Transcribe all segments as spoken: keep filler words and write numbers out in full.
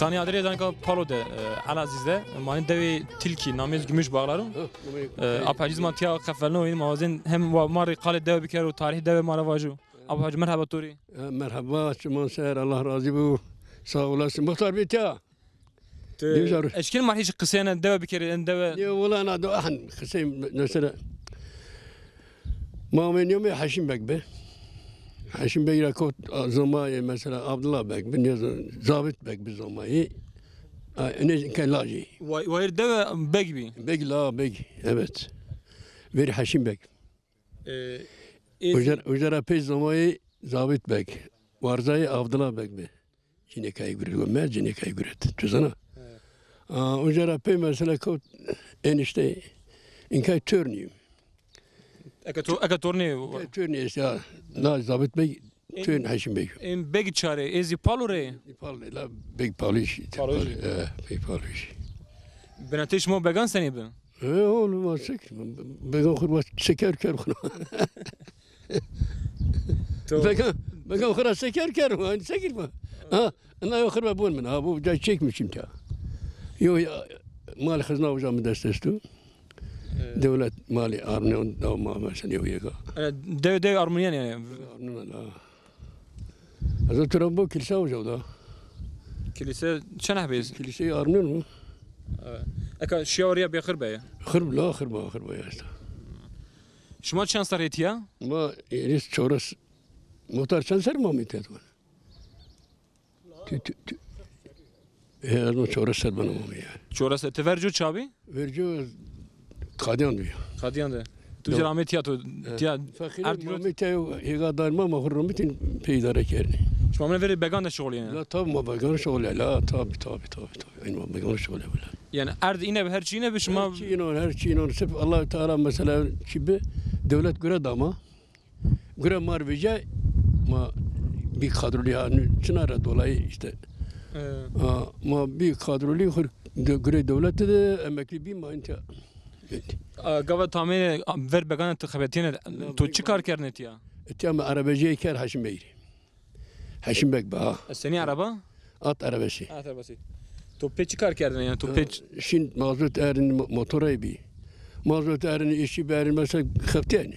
Yanî adirê zanka Palo de, e, Elazîz de, manî dewê Tilkî, namê zî Gümüş Bağları. Hı, numê- E, Apeciz ma tiya qefelno, ma wazên hem wa ma rê qalê dewe bikero, tarîhê dewe ma ra vajo. Apo Hacı, merheba to rê. E, merheba, çiman ser, Allah razî bo. Sağ olasın. Muxtar bê tiya. Ti Dêjar. Eşkên ma hîç qiseyne dewe bikerê, en dewe. Nê, wela na do ahn qisey mesela. Ma amê nîyomê Heşîm Beg bi. Heşîm Beg ra kot, a, zomayê mesela Abdullah Beg bi, nê zo-, Zabit Beg bi zomayê. A, ne ke lajî. Wa-, wayir dewe Beg bî. Beg la Beg, evet. Verî Heşîm Beg. E, ê Uca, uca ra pey zomayê Zabit Beg. Warzayê Abdullah Beg bi. Cinêkayê guret, me cinêkayê guret. Tu zana? He. A, uca ra pey mesela kot enişte inkay tornî. Eke to-, eke tornî. Inkay tornî est ya. La Zabit Bey, en, torn Heşîm Bey. En Beg çare, ê zî Palo rê? Palo rê, la Beg Palo îş. Palo îş. E, Beg Palo îş. Binetê şima Began senî bi? E, oğlum, ma se kir, Began xurba şeker ker xuna. To- Began, Began xura şeker ker xuna, aynı şekil mi? Ha, ina yo xurba bon min, ha, bu cay çekmişim ya. Yo, ya, mal xizna uca mi dest estu. Evet. Devlet mali armine on da ma mesela yo yega. E, dew, dew Armeniyan yani. Armeniyan, ha. Ez o tira bo kilise uca da. Kilise çend hebê? Kilise Armeniyan mı? Evet. Eka şiya oraya bê xir be. Xir la, xir ba, xir ba ya işte. Şima çend serrê tiya? Ma eris çoras. Muhtar çend ser ma mi tedwan? Tü, tü, tü. E, ez ma çoras ser bana ma mi ya. Çoras, ti verco çabî? Verco Qadiyan diyor. Qadiyan de. Tu jî ra amê tiya to, tiya. Fakir erd ma mi tiya, hêga dar ma, ma xur romitin pê idare kerdin. Şima mine verê Began de şixulîyene? La tabi ma Began şixulîye, la tabi, tabi, tabi, tabi. Aynı ma Began şixulîye bile. Yani erd îne bi, her çî îne bi şima? Her çî îne, her çî îne. Sırf Allah Teala mesela çî bi, devlet göre dama. Gure mar vece ma bir kadrolu ya, çina ra dolayı işte. Evet. A, ma bir kadrolu xur de, gure devleti de emekli bir ma intiya. A, gava tamê ver Began ti xebetîyene, to çi kar kerdine tiya? Tiya ma arabeciye ker Haşim Bey. Heşîm Beg bi ha. E, senî araba? At arabesi. At arabesi. To pê çi kar kerdine yani? To pê ç- Şîn mazot erin mo-, motorey bî. Mazot erin, işçi berin mesela xeftiyeni.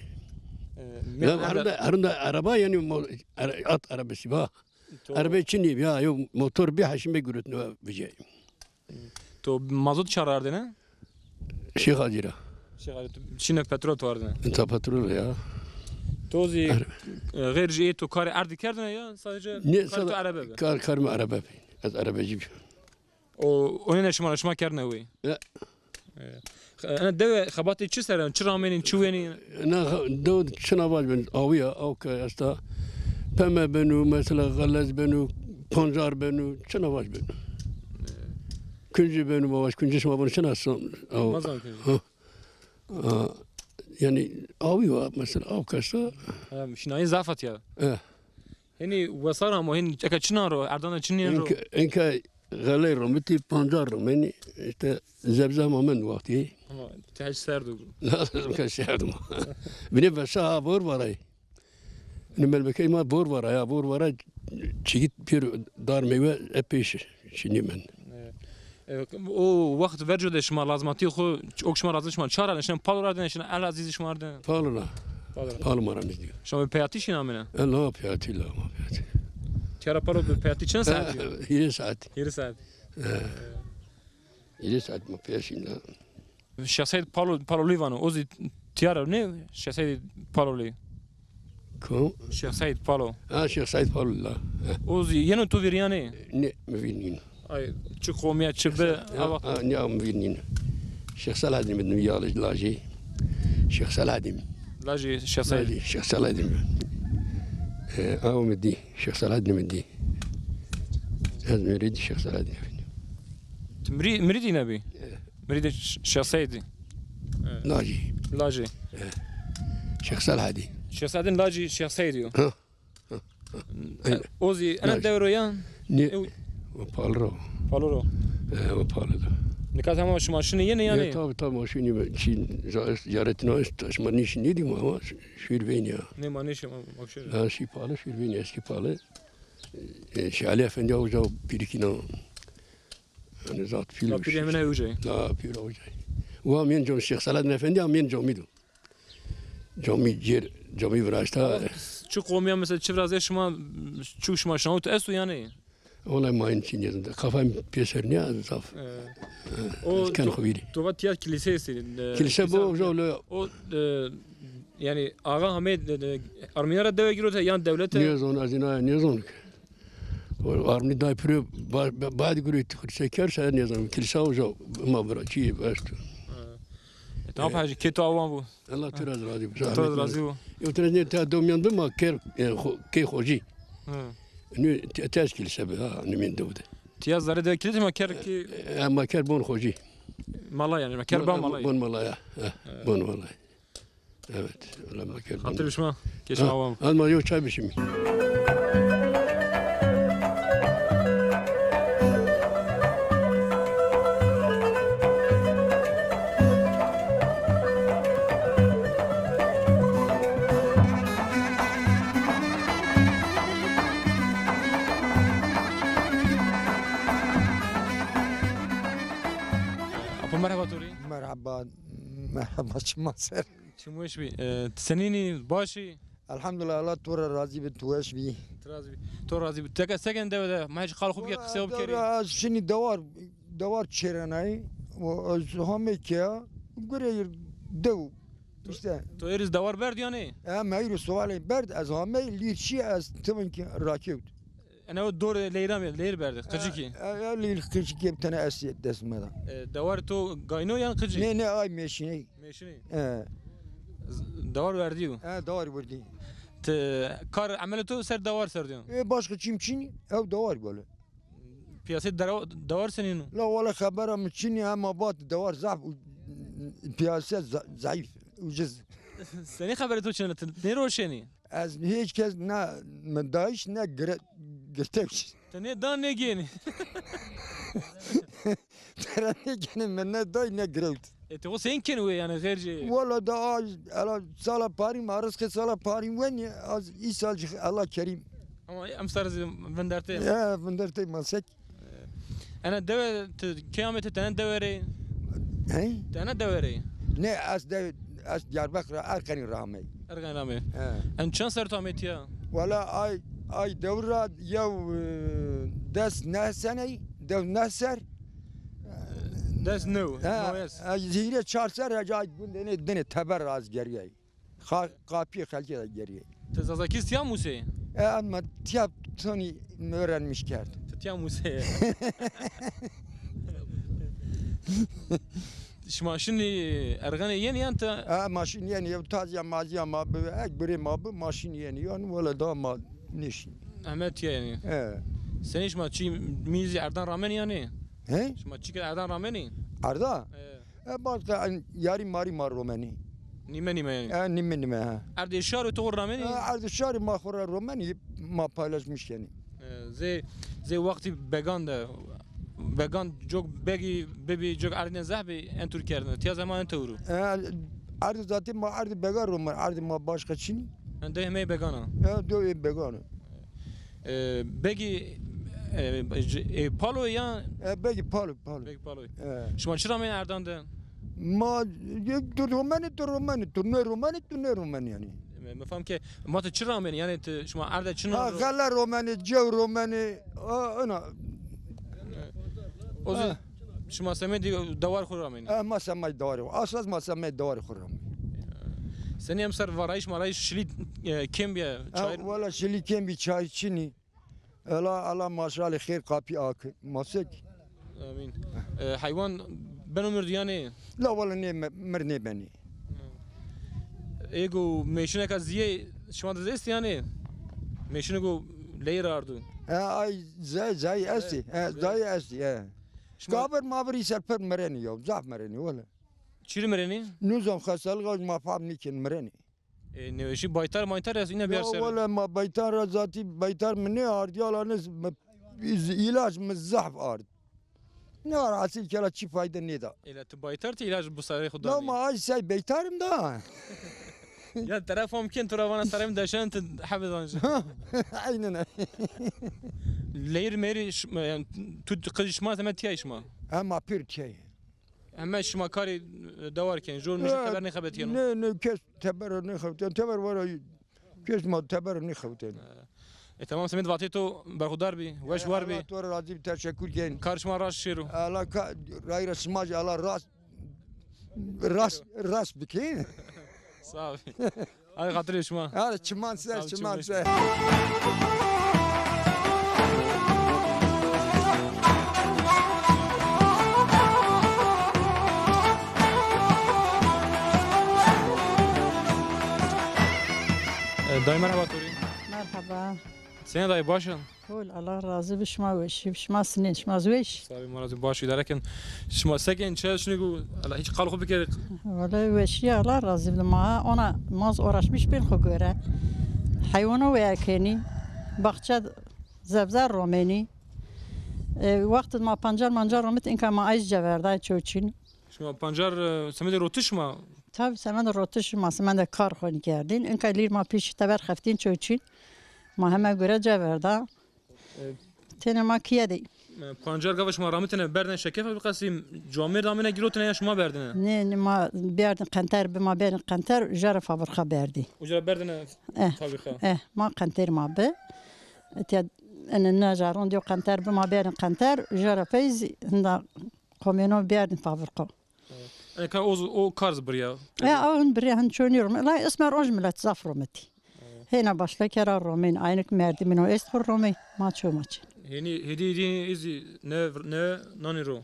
E, me- Ya, herunda, herunda araba yani mo-, ara-, at arabesi bi ha. To- Araba çinî bi ha, yo motor bi Heşîm Beg gurutno bice. To mazot çar ardene? Şêx Adî ra. Şêx Adî, tu şîne petrol tu ardene? Enta petrol ya. To zî, e, xêr jî ê to karê erdî kerdene ya sadece karê to erebe be? Kar, karê mi erebe be. Ez erebecî bî. O, onîne şima ra, şima kerdene wê? Ya. E, ena dewe xebatê çi ser en? Çi ramenîn, çi wenîn? Na dew çina vac ben, awiya, aw ke esta, peme benu, mesela xelez benu, pancar benu, çina vac benu. Kunci benu, ma vac kunci şima benu çina son. Aw. Mazan kunci. Ha. A, yani awi wa mesela, aw ke esta. Ha, şinayî zaf at ya. E. Henî wesar ama, henî eke çinan ro, erdana çinîyen ro. Enke, enke xeley romitî, pancar romenî, işte zebze ma mend wextî. Ama ti hiç serd o. Lazim ke serd ma. Bine vesa ha vor varay. Ni melbekey ma vor varay, ha vor varay, çigit pir dar meywe epey şi-, şinî mend. Evet. E, o wext verco de şima lazmatî xo, ok şima lazim şima çar ardene, şina Palo ra ardene, şina Elazîzî şima ardene? Palo ra. Palo ra. Palo ma ra nizdî yo. Şima bi peyatî şina amêne? E, la peyatî, la ma peyatî. Tîya ra Palo bi peyatî çend saet yo? Hîrê saet. Hîrê saet. E. Hîrê saet ma peyatî şina. Şêx Seîd Palo-, Palolî vano. O zî tîya ra nê Şêx Seîd Palolî? Kom? Şêx Seîd Palo. Ha, Şêx Seîd Palo la. He. O zî yeno to vîr yanî? Nê, mi vîr nîno. Ay, çi qomî ya, çi bi, ha, ha, nê, mi vîr nîno. Şêx Selahedîn mi ya lajê. Şêx Selahedîn. Lajê Şêx Seîd. Lajê Şêx Selahedîn. E, aw mi dî, Şêx Selahedîn mi dî. Ez muridî Şêx Selahedîn. Ti mirî-, mirîdî nebî? E. Mirîdê Ş-, Şêx Seîdî. Lajî. Lajî. E. Şêx Selahedîn. Şêx Selahedîn lajî Şêx Seîdî yo. Ha. Ha. Ha. Aynen. O zî ena dewe ro ya? Nê. Ew. O Palo ro. Palo ro. E, o Palo ro. Nika tamam şima şinî yenî yanî? Ya, tabi, tabi, ma şinî be. Çin, za-, ziyaretine şima nîşinî dî ma, ama şîr veynî ya. Nê, ma nêşî, ma, ma şîr. Ha, şî Palo, şîr veynî, eskî Palo. E, Şî Ali Efendi ya uca pirikîna. Yanî zaf pîl. La pîrê min ew jey. La pîr o jey. Wa mîn cam Şêx Selahaddin Efendî, a mîn camî do. Camî cêr, camî viraşta. Çi qomîya mesela çi virazê şima, çi şima şanût esto yanî? Wele ma hin çî nêzon. Kafa pêser nîya zaf. E, o ken xo vîrî. To va tiya kilîse estî. Kilîse bo, o, e, yanî axa hamê, e, e, armîya ra dewe gîrote yan dewlete? Nêzon, ez îna nêzon. O armî day piro ba-, ba-, bad gurê tu kilîse ker se nêzon. Kilîse o jo ma bira çî esto. E, tamam hacî, kê to awan bo. Allah tu ra razî bo. Tu ra razî bo. Yo tu ra ne ta domyan bi ma ker, e, xo-, kê xocî. Hı. Nû te-, tez kilîse bi ha, nû min dew de. Tiya zerê de kilîse ma ker ki. E, ma ker bon xocî. Mala yanî, ma ker ba mala. Bon mala ya. Ha, bon mala. Evet, öyle ma ker. Xatir şima, kê şima awan. Hadi ma yo çay bişimi. Apo merheba to rê. Merheba, merheba şima ser. Çim weş bî. E, ti senîn î, baş î? Elhamdulillah, Allah to ra razî bi, tu weş bî. Ti razî bî. To razî bî. Teke seken dewe de, ma hîç qal xo bike, qisey xo bikerî. Ez şinî dewar, dewar çêrenayî. O, ez hamê ke ya, gurê dew. Îşte. To êrîz dewar berd yanî? E, ma êrî sualê berd, ez hamey lîrçî, ez timin ki rakewt. Ene o dor leyra mi, leyr berdî, qicikî. E, e, leyr qicikî bir tane estî dest me de. E, dewar to gayno yan qici? Ne, ne, ay mêşinî. Mêşinî? E. Z-, dewar verdî yo? E, dewar verdî. Ti kar emelê to ser dewar ser diyo? E, başka çim çin, ew dewar böyle. Piyasê dera-, dewar senîn o? La wala xebera mi çinî, ema vat dewar zaf u-, piyase za-, zayıf, ucuz. Senî xeberê to çin, ti nêroşenî? Ez hîç kes ne mi dayîş ne gire-, girtewş. Ti nê dan nê gênî. Tera nê gênî mi ne day ne girewt. E, ti xo seyîn kenî wê yanî xêr jê? Wala da a, ela sala parî ma, rizqê sala parî wenî, az îsal jî Allah kerîm. Ama emser zî vindertê. Ya, vindertê ma sek. Ena dewe ti key amê, ti tene dewe rê? Hey? Tene dewe rê? Ne, ez dewe, ez Diyarbakır ra, Erkanî ra amey. Erkanî ra amey. He. En çend ser to amê tiya? Wala ay, ay dew ra yew, e, des neh seney, dew neh ser. Des new, he, newes. E, hîrê çar ser, e, ay gundê nê dinê teber ra ez geriyey. Xa-, qapiyê xelkê de geriyê. Ti Zazakî tiya musê? E, ama tiya tonî mi öğrenmiş kerd. Ti tiya musê. Şima şinî Erxenê yenî yan ti? E, ma şin yenî, yew taziya maziya ma bi, ek birê ma bi, ma şin yenî. Yan wele da ma nêşin. Heme tiya yenî. E. Senî şima çî mîzî erdan ramenî yanî? He? Şima çî ke erdan ramenî? Erda? E. E, bas de en yarî marî ma romenî. Nîme nîme yanî? E, nîme nîme, ha. Erdê şar û to ramenî? E, erdê şarî ma xo ra romenî, ma paylaşmış kenî. E, zê, zê wextî began de, began cok begî bibî, cok erdîne zehf bî, en Türkiye erdîne. Tiya zemanê tewr o. E, erdê zatî ma erdê bega romen, erdê ma başka çinî. En de hemey began a. E, de ê began a. E, begî, e, c-, e, palo ya? E, begî palo, palo. Begî palo. E. Şima çi ramenî erdan de? Ma, e, tu romenî, tu romenî, tu nêromenî, tu nêromenî yanî. Mi, mi fam ke, ma ti çi ramenî? Yanî ti, şima erde çi... Ha, nano? Xele romenî, cew romenî, a, ina. O zî, ha, şima semedî dewar xo ramenî? Ha, ma semedî dewar xo. Asas ma semedî dewar xo ramenî. Senî emser varayîş marayîş şilî, e, kêm bîye, ha, çayir? Wala şilî kêm bî, çayir çinî. Ela, ela maşalê xêr kapî ak. Masek. Amîn. E, heywan beno mird yanî? La wala nê me-, mird nêbenî. Ê go mêşineka zîyê şima de zî est yanî? Mêşinê go leyr ardo. E, ay zey, zey estî. E, zey estî, e. Şima gavir mavir îser pir mirenî ya. Zaf mirenî wala. Çîrî mirenî? Nizam xestelîxa ma fam nîkin, mirenî. E, nêweşî baytar maytar ez îna biyar ser. Ya wele ma baytar ra zatî baytar mi nêard, yala nez mi, îlac mi zehf ard. Ne ara asil kela çi fayde nêda. Ela ti baytar ti îlac bi sarê xo danî. Ya ma ay sey baytarim da. Ya tera fam ken tu ra vana sarê mi deşen ti hebe zanci. Aynen. Leyr meyr şima, yanî tu qij şima, semed tiyay şima? Hema pêr tîya yê. Heme şima karê, e, dewar kenê, jor nuşî teber nêxebetîyeno? Nê, nê, kes teber nêxebetîyeno, teber wara kes ma teber nêxebetîyeno. E, tamam, semêd vatê to berxudar bî, weş war bî. Allah to ra razî bî, teşekkür kenî. Kar şima raşt şêro. Allah ka-, rayra şima jî Allah rast, rast, rast bikî. Sağ ol. Ay xatirê şima. Hadi çiman ser, çiman ser. E, dayê merheba to rê. Merheba. Senî dayê, baş a? Hol, Allah razî bi, şima weşî, şima sinên, şima zî weş. Sağ olun, ma razî, baş îdare ken. Şima se ken, çi şinî ku, ela hîç qal xo bikerî? Wele weşî, Allah razî bi, ma ona, ma zî uğraşmış bên xo gore. Heywanû weya kenî, baxçe zebze romenî. E, wextid ma pancar mancar romit, inka ma ay zî ceverday çew çin. Şima pancar, e, semedê rotiş ma? Tabi, semedê rotiş ma, semedê kar xo nîkerdîn. Inka lîr ma pîşî teber xeftîn çew çin. Ma heme gore ceverda. E, tenê ma kîye de. E, pancar gava şima ramitine berdine şekê fabrikasî, camêrd amêne girotine ya şima berdine? Nê, nê, ma berdin qenter bi, ma berdin qenter, jara fabrika berdî. Uca ra berdine fabrika? Eh, ma qenter ma bi. Etya ene najaron diyo qenter bi, ma berdin qenter, jara pey zî hinda komêno berdin fabrika. Ene ka o, o kar zî birya. E, o hin birya, hin çonî rom. La ismer oj milet zaf rometî. Hêna başla kera romên, aynik merdimîno est xo romê, ma ço ma çin. Hênî, hêdî hêdî ez zî ne, ne nanî ro.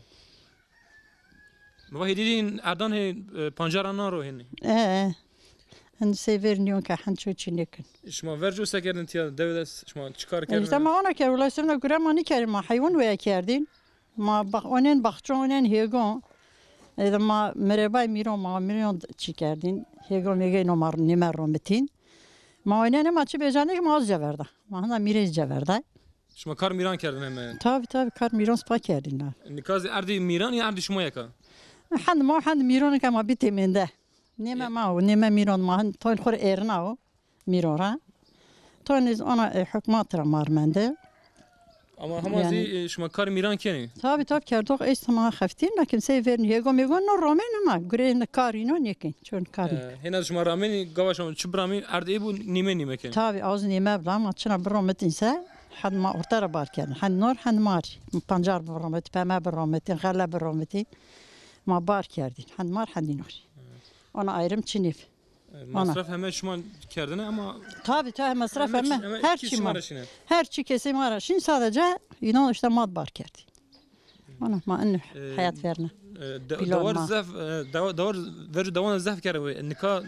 Baba hêdî hêdî erdan hê, e, pancaran nan ro hênî. E, hin sey ver nîyon ke hin ço çî nêkin. Şima verco se kerdin tiya dewe de, şima çi kar kerdin? E, îşte ma ona kerdin, wela semedê gure ma nîkerdin, ma heywan weya kerdin. Ma bax-, onên baxçe, onên hêgon. Ede ma mirebay mîron, ma mîron çî kerdîn. Hêgon mêgeyno ma nême romitîn. Ma onên ma çi bêcanê ki ma az ceverda. Ma hinda mîrê zî ceverday. Şima kar mîran kerdin heme? Tabi, tabi, kar mîron spa kerdîn na. Nika zî erdî mîran ya erdî şima yeka? Hend ma hend mîron ke ma bî temende. Nême ma o, nême mîron ma hin toyn xo rê êrina o. Mîro ra. Tonî zî ona, e, hukmat ra mar mende. Ama hema zî, e, şima kar mîran kenî? Tabi, tabi, kerdox est ma xeftîn, lakin sey vernî hêgo mêgo no romên ama gureyên de kar îno nêkên. Çon kar nêkên. E, hêna şima ramenî, gava şima çi biramî, erd ê bû nîme nîme kenî. Tabi, az nîme bila, ma çina biromitîn se, hend ma orte ra bar kerdin. Hend nor, hend mar. Pancar biromitî, peme biromitî, xele biromitî. Ma bar kerdîn. Hend mar, hend nor. Ona ayrım çinî. E, masraf heme şima kerdine ama. Tabi, tabi, masraf heme, heme, her çî ma ra şîne. Her çî kesê ma ra şîn, sadece înan îşte ma bar kerdî. Ana ma inu, e, heyat verne. E, de-, dewar zaf, e, dewa-, dewar vercu dewana zaf kere. Nika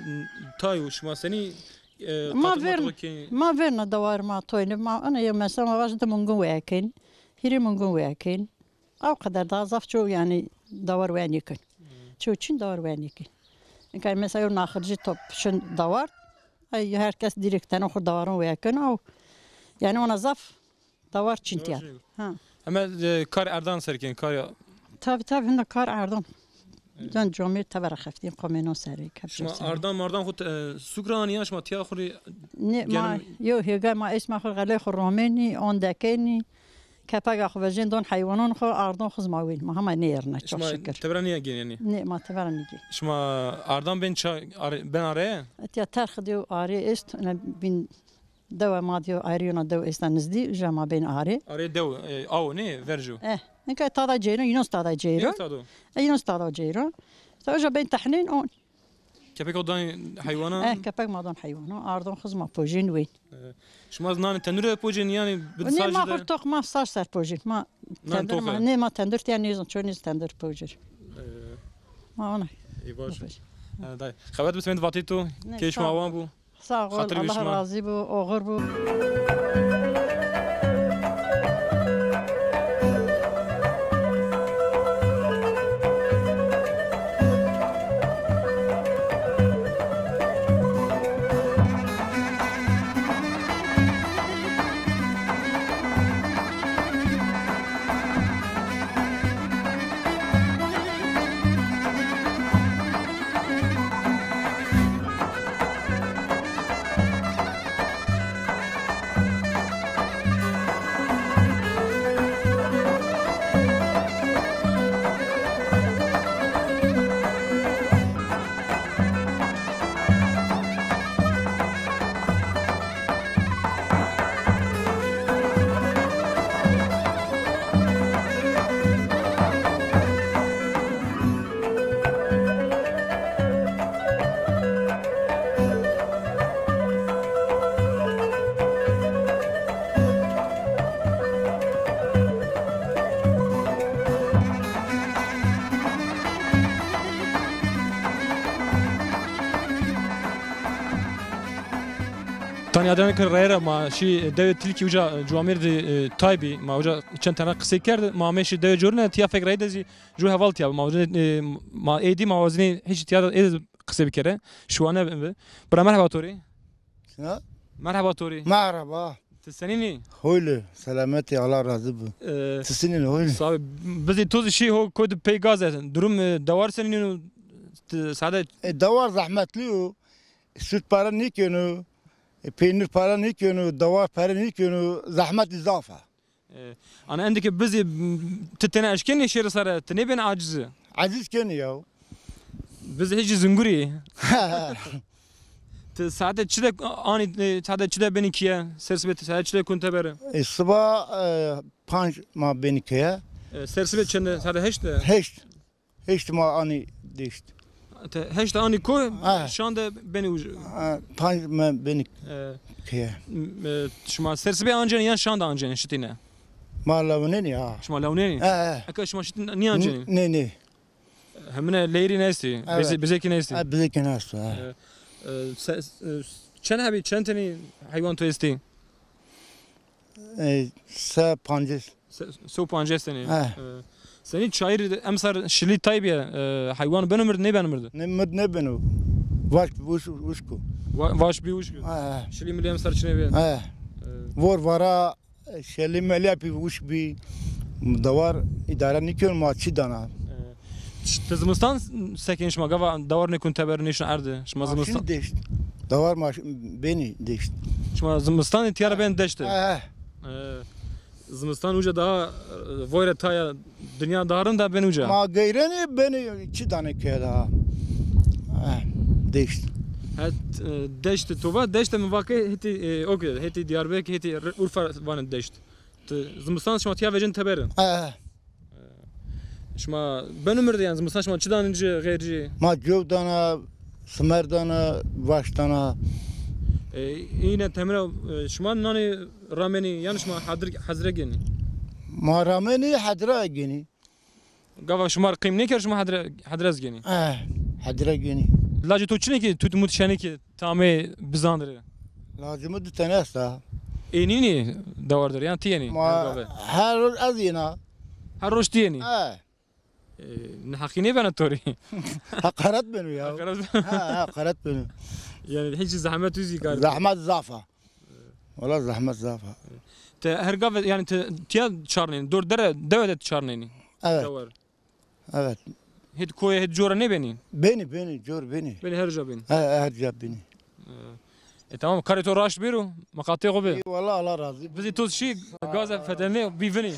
tay û şima senî, e, ma verna, ma verna dewar ma toyne ma ana ya mesela ma vaj de mungun weya kên. Hîrê mungun weya kên. Ew qeder daha zaf ço, yanî, dawar weya nêkin. Ço çin dawar weya nêkin. Inka mesela yo naxirci top şin dawar. Ay, herkes direkt teno xo dawaron weya kin. Ew, yanî, ona zaf dawar çin tiya. Ha. Heme, e, kar erdan ser kin, kar ya. Tabi, tabi, hinda kar erdan. Can comîr tebera xeftîn, komênon serê, kepço serê. Şima ardan mardan xo, e, suk ra anî ya şima tiya xo rê? Nê, ma, yo hêga ma, esma xo xelê xo romenî, on dekenî, kepega xo vejên don heywanon xo, ardon xo zî ma wên. Ma hema nêerna, çok şükür. Şima tebera nîya gên yanî? Nê, ma tebera nîgên. Şima ardan bên ça, are, bên areye? Etiya terx diyo arê est, ina bin Dewa ma diyo ayrı yona dew esta nizdî, uca ma bên arê. Arê dew, e, awo nê, verco. Eh, nika tada ceyro, înon tada ceyro. Nê tado? E, înon tada ceyro. Ta uca bên tehnên on. Kepek o dan heywana? Eh, kepek ma dan heywana. Ardon xo zî ma pojên wên. E, şima nanê tenure pojên yanî bi sacî de? Nê, ma xo toq ma saç ser pojên. Ma tendur ma, nê ma tendur tiya nêzon, ço nêz tendur pojir. E. Ma ona. Ê baş. E, day. Xebet bi semêd vatê to. Kê şima awan bû. Sağ ol, Allah razî bo, oxir bo. Tanî adanê ke reyra ma şî dewê Tilkî uca, e, Cuamêrdî, e, tay bî. Ma uca çend tene qisey kerd. Ma amê şî dewê corine, tiya fek reyde zî ju heval tiya. Ma uca, e, ma êdî ma wazenî hîç tiya de êdî qisey bikere. Şiwane bi. Bira merheba to rê. Sina? Merheba to rê. Merheba. Ti senîn î? Hoyle, selametî, Allah razî bi. E, ti senîn, hoyle. Sağ ol. Bizî to zî şî ho koy de pey gaze. Durum, e, dewar senîn o? Ti sade. E, dewar zehmetlî yo. Süt pere nêkeno, e, peynir pere nêkeno, dewar pere nêkeno, zehmetî zaf a. E, ana endî ke bizî, m, ti têne eşkenî şêrî sare, ti nêbênî aciz î? Aciz kenî ya. Bizî hîç zingurî. Ti saete çi de anî, e, saete çi de benî kîye? Sersibê ti saete çi de kun tebere? E, siba, e, panc ma benî keye. E, sersibê çend de? Saete heşt de? Heşt. Heşt ma anî deşt. Te heşt anî ko, ha, şan de benî uc. Ha, panc me benî, e, keye. M-, e, şima sersibê ancenî yan şan de ancenî şitîne? Ma lewnenî ha. Şima lewnenî? He, he. Eka şima şitîn nîancenî? N-, nê, nê. Hemine leyrî nestî, evet, bize-, bizekî nestî. Ha, bizekî nestî, ha. E, e, se-, e, çend hebî, çend tenî heywan to estî? E, se pancês. Se, se û pancês tenî. He. E, senî çayir emsar şilî tay bîye, e, heywan beno mird, nêbeno mird? Ne mird nêbeno. Vaş bî wişk, wişk o. Va-, vaş bî wişk o. He, he. Şilî milî emsar çinê bîye. He. E. Vor vara, e, şelî melî pî wişk bî. Dewar îdare nîkeno, ma çi dana. E, ş-, ti zimistan sekin şima gava dewar nêkun teber nêşin erdî. Şima zimistan. Şinî deşt. Dewar ma ş-, benî deşt. Şima zimistanî tîya ra benî deşt de. He, he. E, zimistan uca daha, e, voyre taya dinya daha rind a benî uca. Ma geyrenî benî çi danê keye daha. E, deşt. Het, e, deşt to va, deşt de mi va ke hetî, e, ok, hetî Diyarbekir, hetî R-, Urfa vanê deşt. Ti zimistan şima tîya vecin teber? E, e. Şima beno mird yan, zimistan şima çi danî ci, xeyr ci? Ma cow dana, simer dana, vaş dana. E, îne temre, e, şima nanî ramenî, yan şima hadir, hazire genî? Ma ramenî, hadira genî. Gava şima rê qîm nêker, şima hadire, hadire zî genî? Eh, hadire genî. Lacê to çinê ki tut mut şenê ki tamê bizanirê? Lacê mi di tene esta. Ê nînî dewar der, yan ti yenî? Ma her gave? Her roj ez yena. Her roj ti yenî? Eh. E, neheqî nêbena to rê? Heqaret beno ya. Heqaret. Ha, heqaret beno. Yanî hîç zehmet û zî kar. Zehmet zaf a. Wala zehmet zaf a. Ti her gave, yanî ti tiya çarnenî, dor dere, dewe de ti çarnenî? Evet. Dewar. Evet. Hêt koye, hêt cora nêbenî? Benî, benî, cor benî. Benî, her ca benî. He, her ca benî. E, tamam, karê to raşt bêro, miqatê xo bê. Ey, wala Allah razî. Bizî to şî, gaze fetelnê, bî vinî.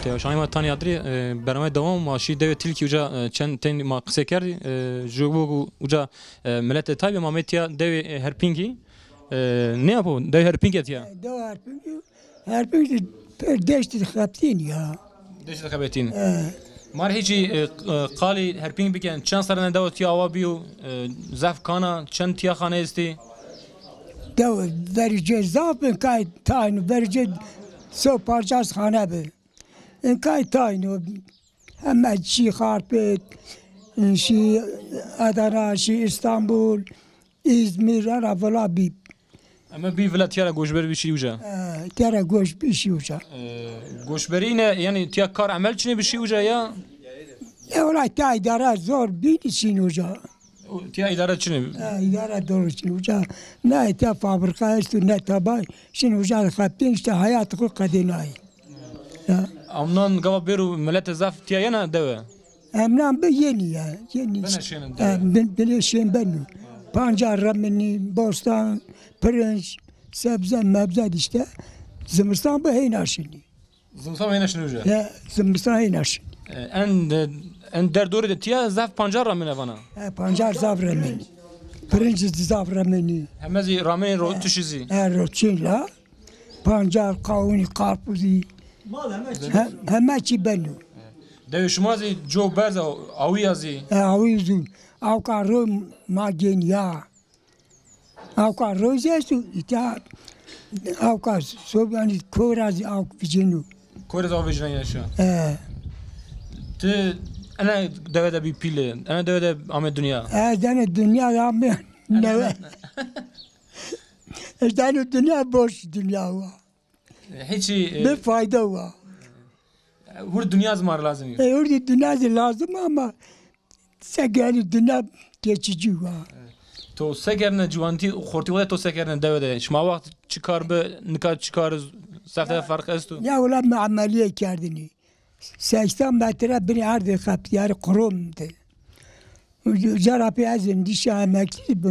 Te şanî ma tanî adirî, e, bernameyê dewam, ma şî dewê Tilkî uca, e, çend tên ma qisey kerdî, e, ju bo uca, e, miletê taybî ma mê tiya dewê, e, Herpîngî, e, nê apo, dewê Herpîngî tiya? Dewê Herpîngî, Herpîngî pêr deştî xebitîn ya. Deştî xebitîn. E. Ma rê hîçî, e, q-, e, qalî Herpîng biken, çend serre ne dewa tiya awa bîyo, e, zaf kan a, çend tiya xane estî? Dew verî cê zaf bin, kay tayno, verî cê se û pancas xane bi. În kay tayno, heme şî Xarpêt, în şî Adana, şî Îstanbul, Îzmîr, ana vila bî. Eme bî vila tiya ra goşber bî şî uca? E, tiya ra goş bî şî uca. E, goşberî ne, yanî tiya kar emel çinê bî şî uca ya? E, wela tiya îdare zor bî şîn uca. O, tiya îdare çinê? E, îdare doğru çinê uca. Ne tiya fabrika esto, ne taba, şîn uca xebitîn, îşte heyatê xo qedênayî. Ya. Amnan gava bêro miletê zaf tiya yena dewe? Emnan bi yenî ya, yenî. Bine şênin dewe? E, bin-, binê şên beno. Pancar remenî, bostan, pirinç, sebze, mebze de îşte. Zimistan bi heyna şinî. Zimistan heyna şinî uca? Ya, zimistan heyna şinî. E, en, e, en derdorê de tiya zaf pancar ramene vana? E, pancar zaf remenî. Pirinç zî zaf remenî. Heme zî ramenî ro-, e, tuşî zî. E, roçîn la. Pancar, qawunî, qarpuzî. He-, heme çî beno. Dewê şima zî co berz a, awî ya zî? E, awî zû. Awka ro ma gênî ya. Awka ro zî esto, îta awka so, yanî kora zî awk vijêno. Kora zî awk vijêno ya şo. E. Ti ena dewe de bî pîle, ena dewe de ame dinya? Ez ena dinya de ame newe. Ez ena dinya boş dinya wa. Hiçî, e, bê fayda wa. Hur dinya zî ma rê lazim î. E, hur dinya zî lazim ama se gerî dinya geçici wa. To se kerdine ciwantî, xortî xo de to se kerdine dewe de? Şima waxt çi kar bi, nika çi kar, sefte ferq esto? Ya wela mi emelîye kerdinî. Seysen metre binê erdê xebitî, yanî qurom de. Uca ra pê ez nişa emeklî bi.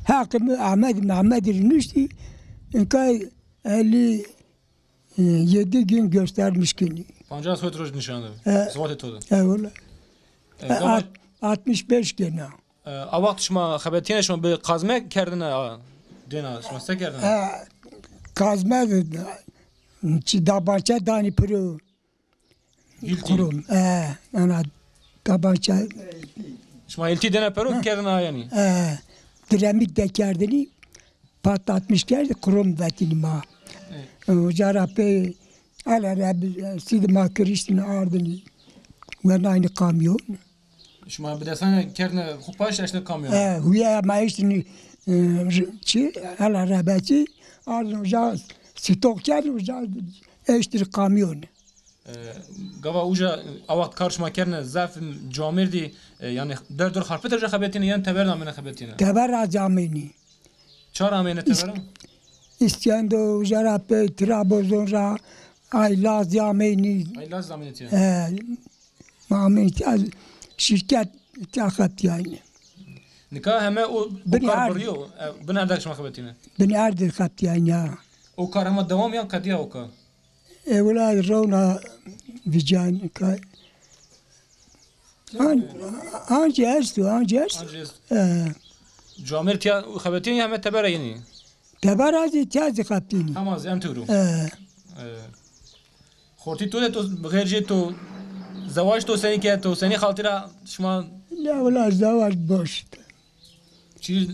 Heqê mi Ehmed Mehmedî rê nuştî. Inka elli yedi gün göstermiş kinî. Pancas hot roj nişan de. E, zivatê to de. E, wela. E, e, gama at-, altmış beş gena. E, a waxt şima xebetîyene, şima bi kazme kerdine a dêna, şima se kerdine? E, kazme de, çi dabançe danî piro. Hîltî. Kurum. E, ana dabançe. Şima hîltî dêne pero kerdine a yanî? E, diremît de kerdinî, patlatmış kerdî, kurum vetinî ma. Evet. E, uca ra pê, ala ra bi, sîdî ma kiriştîn ardinî. Wenaynî kamyon. Şima bi desan kerdine xo paş eştine kamyon? E, huye ma eştine, e, r-, çi, ela rebetî, ardin uca stok kerdin, uca eştine kamyon. E, gava uca, e, a waxt kar şima kerdine, zaf camêrdî, e, yanî der dor xarpêt uca xebetîne, yanî teber de amêne xebetîne? Teber ra camênî. Çar amêne teber? Îskendor, uca ra pê Trabzon ra, ay Laz amênî. Ay Laz amêne tiya. E, Ma ameyî tiya, şîrket tiya xebitîyayne. Nika heme o, o kar birîyo, e, bin erdek şima xebetîne? Bin erdek xebitîyayne, ya. O kar hema dewam yan qedîya o kar? E, wela rewna vîcan kay. An-, ancî esto, ancî esto. Ancî esto. E. Camêr tiya xebetîyayne ya heme teber ra yenî? Teber ra zî tiya zî xebitîyayne. Hema zî en tewr o. E. E. Xortî to de to, xêr jê to, zewaj to senî ke, to senî xaltî ra şima? La wela zewaj boş. Çi,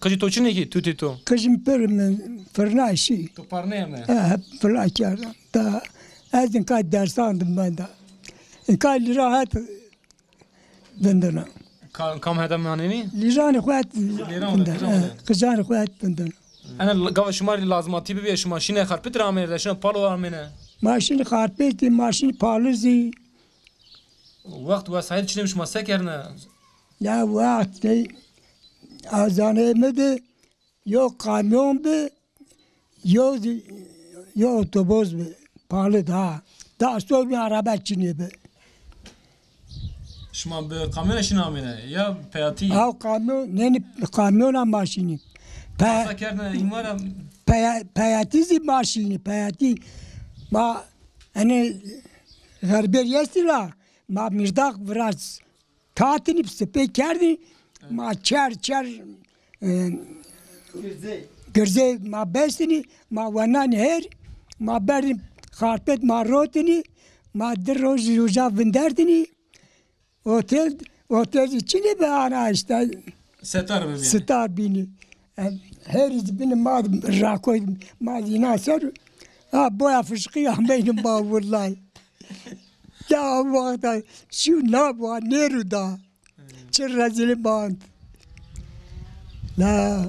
qijî to çinê kî, tutî to? Qijim pir mi firna şî. To parneyê mi? E, hep fila kerda. Da ez inka dersan dim ben da. Inka lîra het vindena. Ka-, kam heta manenî? Lîranê xo het vindena. Lîran de, qijan de. E, qijanê xo het vindena. Ena l-, gava şima rê lazmatî bibîye, şima şîne Xarpêt ra amêne de, şîne Palo amêne? Ma şîne Xarpêtî, ma şîne Palo zî. Wext wesayît çinê bi, şima se kerdine? Ya wext, e, a zanê mi de yo kamyon bi, yo, yo otobus bi, Palo da. Da so bi araba çinê bi. Şima bi kamyona şîne amêne ya peyatî? Aw kamyon, nênî kamyona ma şînî. Pe-, asa kerdine îmara? Peya-, peyatî zî ma şînî, peyatî. Ma, enê, xerberî estî la, ma mîrdaq viraz. Tatinî sipê kerdî, ma çer çer, e, girzê ma bestinî, ma wenanî her, ma berdî Xarpêt ma rotinî, ma di rojî uca vindertinî. Otel, otel zî çinê bi, ana îşte sitar bibîyene. Sitar bînî. E, herî zî binî ma rakoy, ma zî îna ser, ha, boya fişqî ameynî ma, willay. Ya wexta şî na wa nêrû da. Çi rezîlî band. La.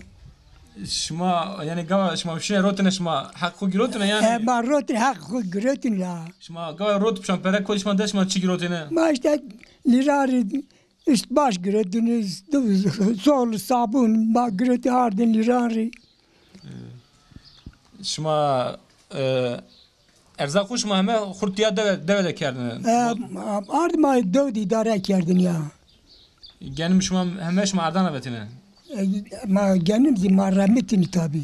Şima, yanî, gava şima şîne rotine, şima heq xo girotine yanî? E, ma rotine, heq xo girotine la. Şima gava rot pişan pere koy, şima dest şima çi girotine? Ma îşte lîra rê üst baş girotine, sol, sabun, ma girotine ardin lîran rê. Şima, e, erzaq xo şima heme xurt ya dewe, dewe de kerdine? E, ardima dew de îdare kerdin ya. Genim şima heme şima erdana vetine? E, ma genim zî ma remitini tabî.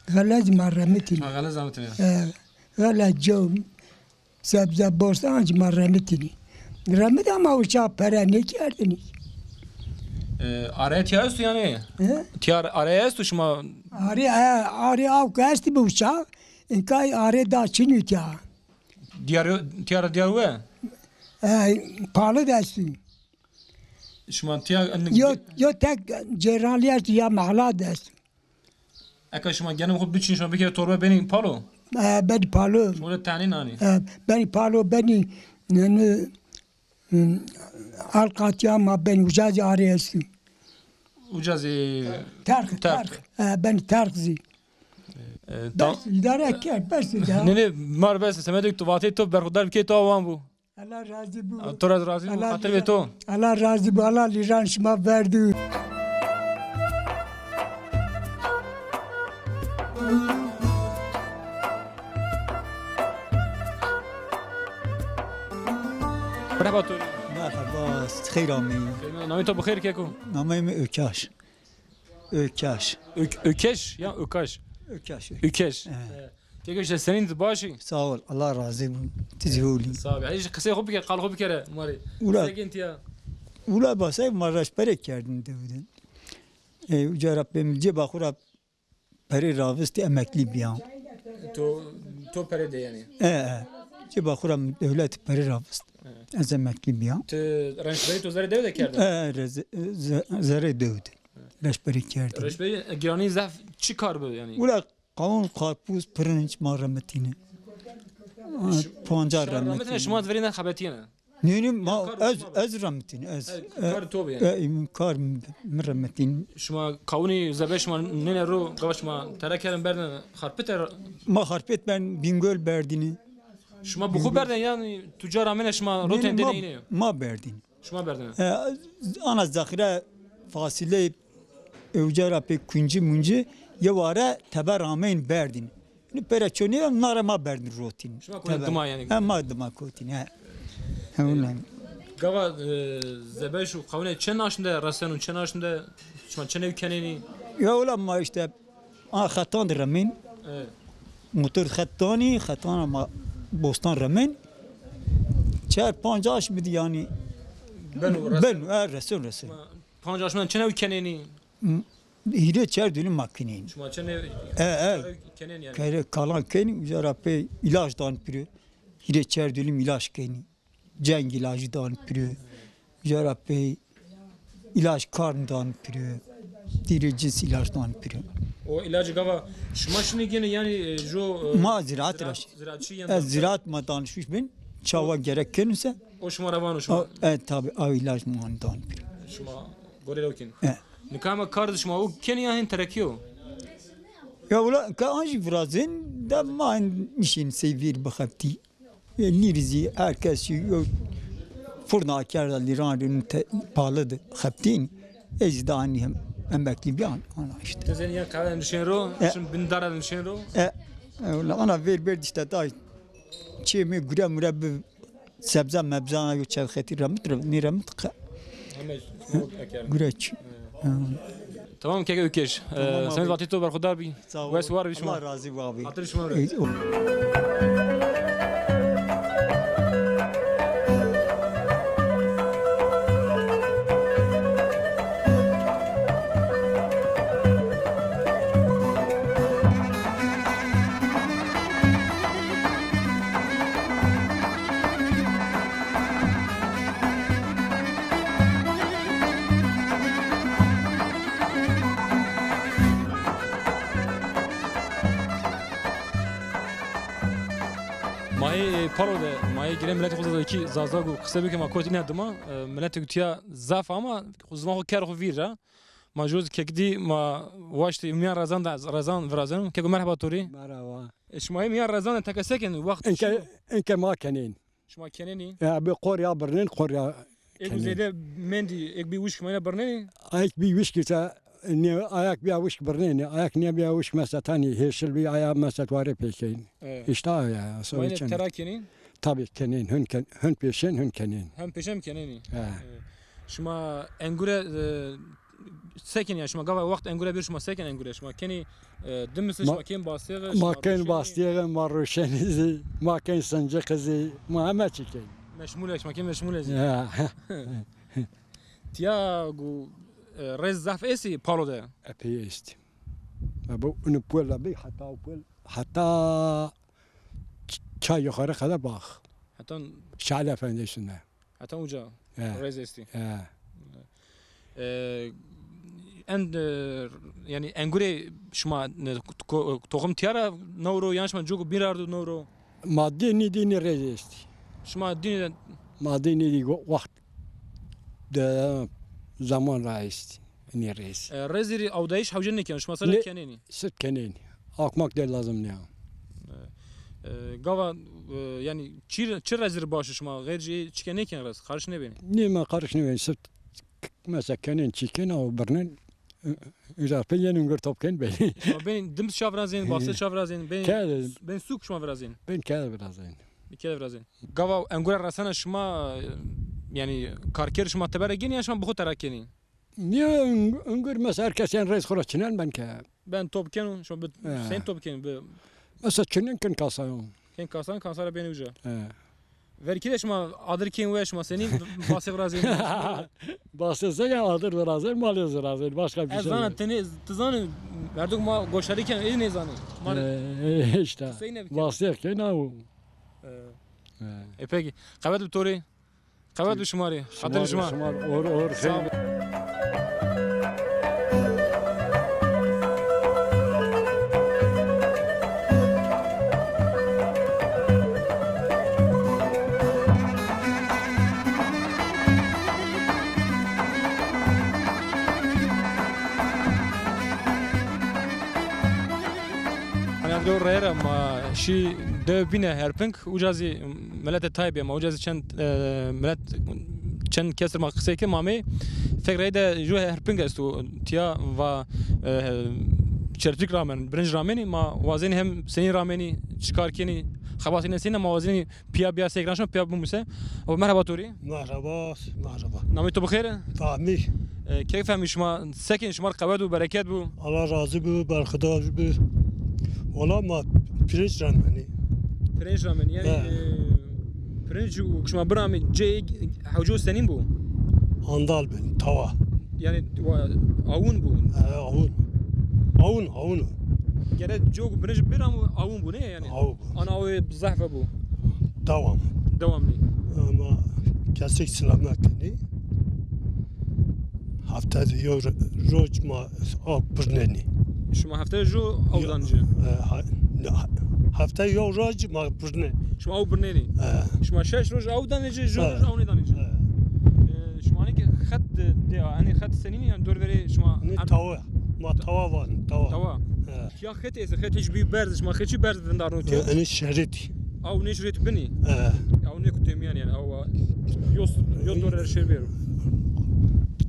Xele zî ma remitini. Ma xele zî remitine. E, xele, cew, sebze, bostan zî ma remitînî. Remit ama uca pere nêkerdinî. E, araya tiya esto yanî? He? Tiya araya esto şima? Arê, e, arê awk estî bi uca. Inkay arê da çinî tiya. Diyar, tiya ra diyar we? E, Palo de estî. Şima tiya Yo, yo tek cêranlî estî ya mehla de estî. Eka şima genê xo biçin, şima bikerê torbe benî Palo? E, benî Palo. Şima de tenê nanî? E, benî Palo, benî, yanî, Alqatiya ma benî, uca zî arê estî. Uca zî Terq, terq. Terq. E, benî terq zî. E, ta- Bes, îdare kerd, bes îdare. Nê, nê, mar bes, semedê tu vatê to berxudar bikê to awan bû. Allah razî bû. To ra razî bû, Allah xatir bê to. Allah razî bû, Allah lîran şima verdû. Merheba to. Merheba, xeyr ameyî. Namê to bi xeyr keko? Nameyê mi Ökaş. Ökaş. Ök-, Ökeş ya Ökaş? Ökaş, Ökaş. Ökeş. He. He. Keko, îşte senîn, ti baş î? Sağ ol, Allah razî bo. Ti zî hol î. Sağ ol. Hîç qisey xo bike, qal xo bikere ma rê. Ula. Sekin tiya. Ula basay ma reşberê kerdin dewde. E, uca ra pê mi cêba xo ra perê ravistî, emeklî bîya. To, to pere de yanî? E, e. Cêba xo ra mi dewlet perê ravist. E. Ez emeklî bîya. Ti reşberî to zerê dew de kerdin? E, e, re-, ze-, ze-, zerê dew de. E. Reşberî kerdin. Reşberî, e, giranî zaf çi kar bi yanî? Ula qawun, karpuz, pirinç ma remitîne. Pancar remitîne. Şima remitîne, şima verî ne xebetîyene? Nê, nê, ma, ez, ez remitîn, ez. Kar to bi yanî? E, e, kar mi, mi remitîn. Şima kawunî zebe şima nêne ro, gava şima tere kerdin berdin xarpite ra? Ma xarpit ben Bingöl berdînî. Şima bi xo berdin yanî tucar amêne şima ro tendê neyne? Ma berdîn. Şima berdin? E, ana zexîre fasileyê ewca ra pê kuncî muncî yeware teber ameyn berdîn. Nî pere çonî ya, na ra ma berdin rotîn. Şima kotîn dima yanî? He, ma dima kotîn, he. He, wina. Gava, e, zebeş û qawine çend aşm de reseno, çend aşm de şima çend ew kenênî? Ya wila ma îşte a xetan de remên. Evet. Motor xet danî, xetan ma bostan remên. Çar panc aşm bidî yanî. Beno, reseno. Beno, he, reson, reson. Ma panc aşm de çend ew kenênî? Hîrê çer dönüm ma kenîn. Şima çend ew, e, e, kenên yanî? Kere kalan kenî, uca ra pê îlaç dan piro. Hîrê çer dönüm îlaç kenî. Ceng îlacî dan piro. Uca ra pê îlaç karn dan piro. Dîrê cins îlaç dan piro. O îlacî gava şima şinî gênê yanî, e, jo, e, ma ziraat ra, ziraatçî yen? Ez ziraat ma danişmiş bin. Çawa gerek kenuse. O şima ra vano şima? O, e, tabi, a îlaç ma dan piro. Şima gorê rew kenî. E. Nika hema kar di şima o kenî ya hên terekî yo? Ya wila ke an jî virazên de ma nişên sey vîr bixebitî. E, nîrî zî her kes jî yew furna kerda lîran rîn te-, palı di xebitîn. Ez zî da anî hem emeklî bîyan, ana îşte. Ti zî ya kare nişên ro, e, şin bin dara nişên ro. E, e, wila ana vêr bêr dîşte da çê mi gure mure bi sebze mebze, yo çev xetî remit re, nî remit qe. Heme gure çi. He. Tamam keke Ökeş. Tamam abi. Semed vatê to berxudar bî. Sağ ol. Wes war bî şima. Allah razî bo abi. Xatir şima re. E, o- Ma yê, e, Palo de, ma yê girê miletê xo Zazakî, Zazak û qise bike, ma kot îna dima, e, miletê ku tiya zaf ama xo ziwan xo ker xo vîr ra. Ma jo zî kekdî ma waştî mîyan rezan de, rezan virazeno. Keko merheba to rê. Merhaba. E, şima yê mîyan rezan de teke se kenî? Wext înke, înke ma kenên. Şima kenênî? Ya, bi qorya birnên, qorya kenên. Êk zêde mendî, êk bî wişk meyne birnenî? Êk bî wişk îse, ne, ayak bîya wişk birnenî, ayak nêbîya wişk mesetanî, hêşil bî aya meset warê pêkeyn. Evet. Îşte ya, soyê çend. Tera kenî? Tabii kenên, hün ken-, hün pêşên, hün kenên. Hem pêşen kenênî. He. Evet. Şima engure, e, se kenî ya? Şima gava wext engure bir, şima se kenî engure? Şima kenî, e, dimise, şima kenî bastêxe, şima ruşenî? Ma kenî bastêxe, ma ruşenî zî, ma kenî sinciqi zî, ma heme çî kenî. Meşmule, şima kenî meşmule zî. Ya. Tiya gu, e, rez zaf estî Palo de? Epey estî. Ma bu unu pol bî, heta o pol, heta ç-, çay yukarı kadar bak. Heta Şahin Efendi üstünde. Heta uca. He. Rêz estî. He. E, en, e, yanî engurê şima, e, ko-, toxim tîya ra newro, yan şima coku bîn ra ardo newro? Ma dî nî dî nî rêz estî. Şima dî nî de Ma dî nî dî wext de zaman ra estî. Nî rêz. E, rêzî rî awdayîş hewce nêkeno, şima sere kenênî? Sirf kenênî. Akmak de lazim nîya. E, e, gava, e, yanî çi, çi rêzî rî baş o şima? Xêr jî çike nêken rêz, qarîş nêbenî? Nê ma qarîş nêbenî. Sirf mesela kenên çî ken aw birnên. Uca pê yenên gir top ken benî. Ma benî dim ça virazên, base ça virazên, benî, kede, benî sûk şima virazên. Benî kede virazên. Kede virazên. Gava engure resena şima, yanî karker şima teber ra gênî ya şima bi xo tera kenî? Nîyo eng-, engur mesela her kes yen rêz xo ra çinen ben ke. Ben top keno, şima bi sen top kenî bi. Mesela çinen ken kasayon. Ken kasan, kasara benî uca. He. Verkî de şima adir kên we şima senî base virazên? Base se ya adir virazên, malê virazên, başka bir şey yok. Ez zana tenê, ti zanî, merdok ma goşarî ken, ê nêzanî. Ma e, işte. Base kên aw. E. E. E peki, qewet bi to rê. Qewet bi şima rê. Xatirê şima. Şima, or, or, sağ ol. Hanî ro reyra ma şî dew bîne Herping, uca zî miletê tayê bîye ma, uca zî çend, e, milet, çend kes ma qisey ke ma amey. Fek rey de ju Herping esto tiya va, e, çerpik ramenî, birinc ramenî, ma wazenî hem senî ramenî, çi kar kenî, xebatî ne senî, ma wazenî pîya bîya sey kiraşon, pîya bimuse. O merhaba to rê. Merhaba, merhaba. Namê to bi xêr? Fehmî. E, kek Fehmî, şima se kenî, şima rê qewet û bereket bo. Allah razî bo, berxudar bo. Wala ma pirinç ramenî. Pirinç ramenî, yanî, e, pirinç û şima biramî cê hewco senîn bo? Andal bin, tawa. Yanî, wa-, awun bo? E, awun. Awun, awun. Gere cok pirinç biram awun bo, ne yanî? Aw bo. Ana awê zehf bo. Dewam. Dewam nî. Ama kesek selamet kenî. Hefte de yew ro-, roj ma aw birnenî. Şima hefte de ju aw danî ci? E, ha-, ne, ha-, hefte yew roj ma birnenî. Şima aw birnenî? E. Şima şeş roj aw danî ci, ju roj aw nêdanî ci? E. E, şima hanî ke xet de, de, hanî xet senîn, yanî dorverê şima. Nê tawa. Ma tawa vanî, tawa. Tawa. E. Ya xet ese, xet hiç bir berz, şima xet çi berz vindarno ke? E, enê şerit. Aw nêşirêt binî. E. Aw nêkutemiyan yanî, aw yos, yos dor er şêr bêro.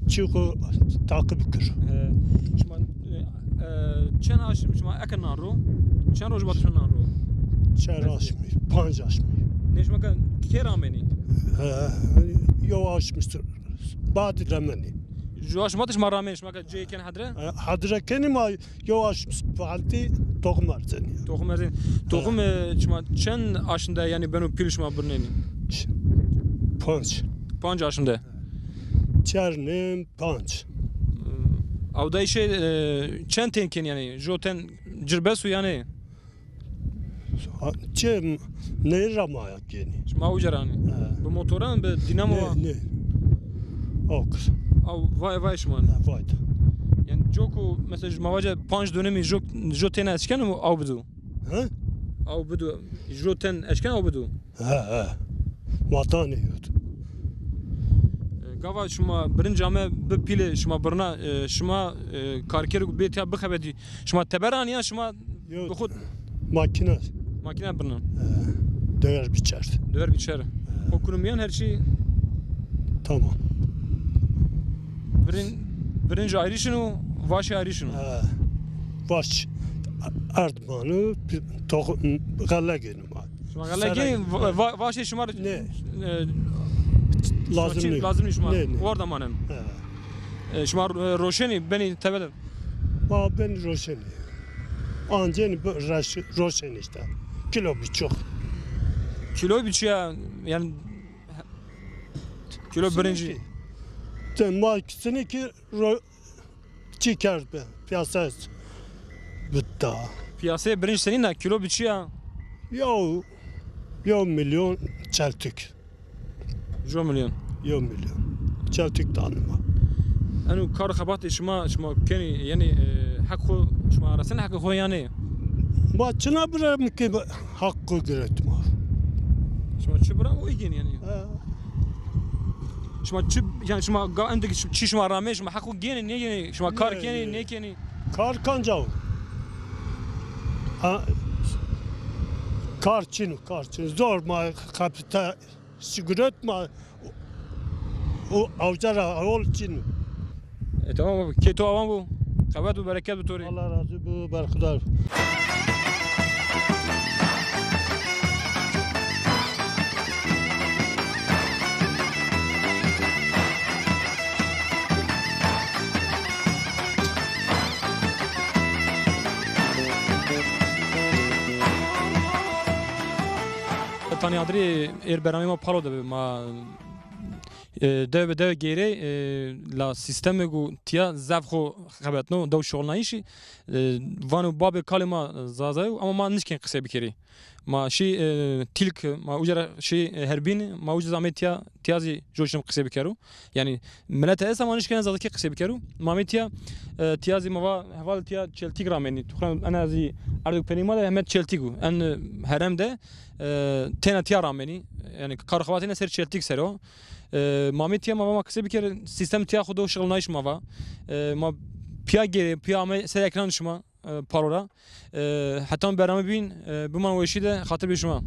Çiko takip kir. E, şima, e, e, çend aşm şima eke nan ro? Çend roj vat şima nan ro? Çend aşmî, panc aşmî. Ne şima ke kê ramenî? E, yew aşmî sir. Bad ramenî. Ju aşm vat şima ramenî, şima ke cê ken hedre? E, hedre kenî ma Yew aşm faaltî toxum erzenî. Toxum erzenî. Ha. Toxum, e, şima çend aşm de yanî beno pîl şima birnenî? Ç-, panc. Panc aşm de. Çer nêm panc. E, awdayîşê, e, çend ten kenî yanî? Jo ten cir bes o yanî? Ha, çi nehir ra ma kenî. Şima uca ra nî? He. Bi motoran, bi dînamo? Nê, nê. Ok. Aw, vay, vay şima nî? He, vay de. Yanî coku, mesela, ma vace panc dönemî jo, jo ten eşkeno aw bido? He? Aw bido. Jo ten eşken aw bido? He, he. Vatanê yot. E, gava şima birinc ame bi pîlê şima birna, e, şima, e, karkerê ku bê tiya bixebetî, şima teber anî ya şima Yo, bi xo makîna. Makîna birna. E, dewer biçer. Dewer biçer. E. Xo kuno mîyan her çî. Tamam. Birin-, birinc ayrî şino, vaşê ayrî şino. E, vaş erd mano, toxum, xele gêno ma. Şima xele gênî, va-, va-, vaşê şima rê, ne, e, lazim nîyo. Lazim nîyo şima. Ne, ne. Orada manen. He. E, şima, e, roşenî benî tebe de. Ma benî roşenî. Ancenî bi-, reş-, roşenî işte. Kilo buçuk. Kilo buçuk ya, yanî kilo birincî. Te ma ikisini ki ro-, Çi kerd be? Piyasa bitta. Piyasaya birinci senin de kilo biçiya. Yahu, yahu milyon çeltik. Yo milyon. Yo milyon. Çewtik danî ma. Eno kar û xebatê şima, şima kenî, yanî, e, heq xo, şima resên heqê xo yanî? Ma çina birem ke heq xo giret ma. Şima çi bira o gênî yanî? Ha. Şima çi, yanî şima ga-, endî çi şima ramê, şima heq xo gênî, nêgênî? Şima kar kenî, nêkenî? Kar kanca o. Ha, kar çin o, kar çin o. Zor ma kapita siguret ma o, o awca ra hol çin o. E, tamam abi. Kê to awan bo. Qewet bo, bereket bo to rê. Allah razî bo, berxudar. Tanî adirê êr beramê ma Palo de bi. Ma, e, dew bi dew gêrê, e, la sîstemê ku tiya zaf xo xebetno, dew şixulnayîşî, e, vano babê kalê ma Zaza yo, ama ma nişkên qisey bikerî. Ma şî, e, Tîlk, ma uca ra şî, e, Herbîn, ma uca zî amê tiya, tiya zî jo şim qisey bikero. Yanî milete esta ma nişkên Zazakî qisey bikero. Ma amê tiya, e, tiya zî ma va heval tiya Çeltîk ramenî. Tuxran ena zî erdok penî ma de heme Çeltîk o. En, e, herem de, e, têna tiya ramenî. Yanî kar û xebatê ne ser Çeltîk ser o. E, ma amê tiya ma va ma qisey bikerî. Sîstem tiya xo do şixulnayîş ma va. E, ma piya gêrê, piya ame ser ekran şima, e, Palo ra. E, heta bername bîn, e, biman weşî de, xatir bê şima.